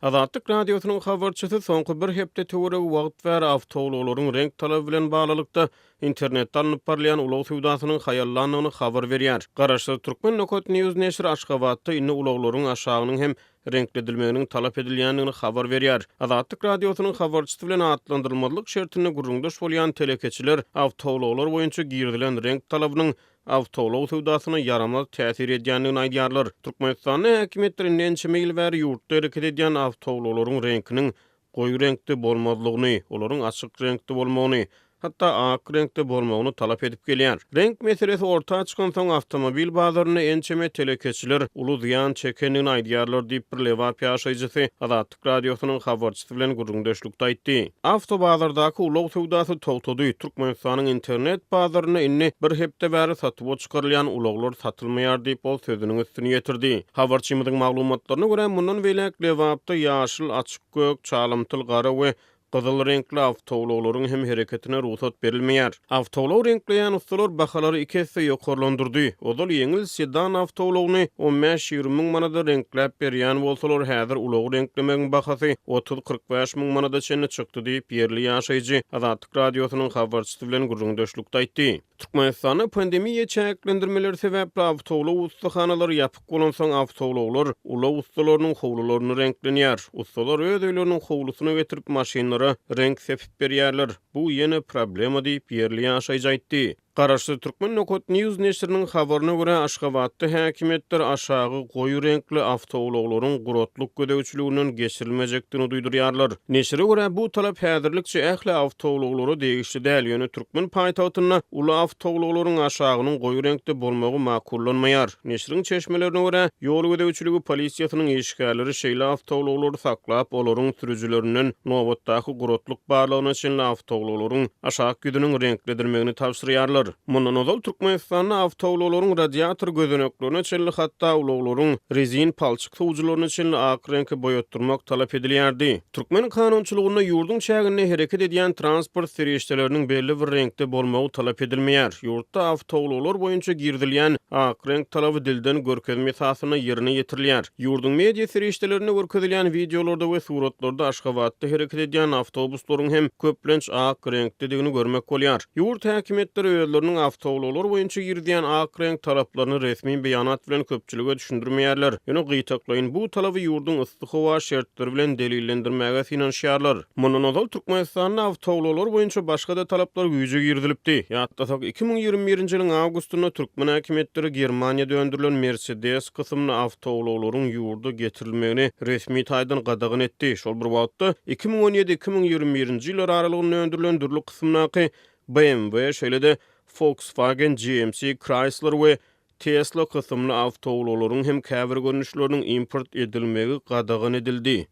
Azatlyk Radiosynyň habarçysy soňky bir hepde töweregi wagt bäri awtoulaglaryň reňk talaby bilen baglylykda internetde alnyp barylýan ulag söwdasynyň haýallandygyny habar berýär. Garaşsyz Türkmen Nokat News neşiri Aşgabatda indi ulaglaryň aşagynyň hem reňkledilmeginiň talap edilýändigini habar berýär. Azatlyk Radiosynyň habarçysy bilen atlandyrylmazlyk şertinde gürrüňdeş bolýan telekeçiler awtoulaglar boýunça girizilen reňk talabynyň awtoulag söwdasyna ýaramaz täsir edýändigini aýdýarlar. Türkmenistanda häkimiýetler indi ençeme ýyl bäri ýurtda hereket edýän awtoulaglaryň reňkiniň goýy reňkde bolmazlygyny, olaryň açyk reňkde bolmagyny, hatda ak reňkde bolmagyny talap edip gelýär. Reňk meselesi orta çykansoň, awtomobil bazarynda ençeme telekeçiler uly zyýan çekendigini aýdýarlar diýip, bir lebap ýaşaýjysy Azatlyk Radiosynyň habarçysy bilen gürrüňdeşlikde aýtdy. Awtobazardaky ulag söwdasy togtady, Türkmenistanyň internet bazarynda indi bir hepde bäri satuwa çykarylýan ulaglar satylmaýar diýip, ol sözüniň üstüni ýetirdi. Habarçymyzyň maglumatlaryna görä, mundan beýläk Lebapda ýaşyl, açyk gök, çalymtyl gara we gyzyl reňkli awtoulaglaryň hem hereketine rugsat berilmeýär. Awtoulag reňkleýän ussalar bahalary iki esse ýokarlandyrdy. Ozal ýeňil sedan awtoulagyny on bäş-ýigrimi müň manada reňkläp berýän bolsalar, häzir ulagy reňklemegiň bahasy 30-45 müň manada çenli çykdy diýip, ýerli ýaşaýjy Azatlyk Radiosynyň habarçysy bilen gürrüňdeşlikde aýtdy. Türkmenistanda pandemiýa çäklendirmeleri sebäpli awtoulag ussahanalary ýapyk bolansoň, awtoulaglar ulag ussalarynyň howlularynda reňklenýär. Ussalar öz öýleriniň howlusyna getirip, maşynlara reňk sepip berýärler. Bu ýene problema diýip, ýerli ýaşaýjy aýtdy. Garaşsyz Türkmen Nokat News neşiriniň habaryna görä, Aşgabatda häkimiýetler aşagy goýy reňkli awtoulaglaryň guratlyk gözegçiliginden geçirilmejekdigini duýdurýarlar. Neşire görä, bu talap häzirlikçe ähli awtoulaglara degişli däl, ýöne türkmen paýtagtynda uly awtoulaglaryň aşagynyň goýy reňkde bolmagy makullanmaýar. Neşiriň çeşmelerine görä, ýol gözegçiligi polisiýasynyň işgärleri şeýle awtoulaglary saklap, olaryň sürüjilerinden nobatdaky guratlyk barlagyna çenli awtoulaglaryň aşak ýüzüniň reňkledilmegini tabşyrýarlar. Mundan ozal Türkmenistanda awtoulaglaryň radiator gözeneklerine çenli, hatda ulaglaryň rezin palçyk sowujylaryna çenli ak reňke boýatdyrmak talap edilýärdi. Türkmen kanunçylygynda ýurduň çäginde hereket edýän transport serişdeleriniň belli bir reňkde bolmagy talap edilmeýär. Ýurtda awtoulaglar boýunça girizilýän ak reňk talaby dilden görkezme esasynda ýerine ýetirilýär. Ýurduň media serişdelerinde görkezilýän wideolarda we suratlarda Aşgabatda hereket edýän awtobuslaryň hem köplenç ak reňkdedigini görmek bolýar. Ýurt häkimiýetleri özleriniň awtoulaglar boýunça girizýän ak reňk talaplaryny resmi beýanat bilen köpçülige düşündirmeýärler, ýöne gytaklaýyn bu talaby ýurduň yssy howa şertleri bilen delillendirmäge synanyşýarlar. Mundan ozal Türkmenistanda awtoulaglar boýunça başga-da talaplar güýje girizilipdi. Ýatlasak, 2021-nji ýylyň awgustynda türkmen häkimiýetleri Germaniýada öndürilen Mercedes kysymly awtoulaglaryň ýurda getirilmegini resmi taýdan gadagan etdi. Şol bir wagtda, 2017, 2021-nji ýyllar aralygynda öndürilen dürli kysymdaky BMW, şeýle-de Volkswagen, GMC, Chrysler we Tesla kysymly awtoulaglaryň hem käbir görnüşleriniň import edilmegi gadagan edildi.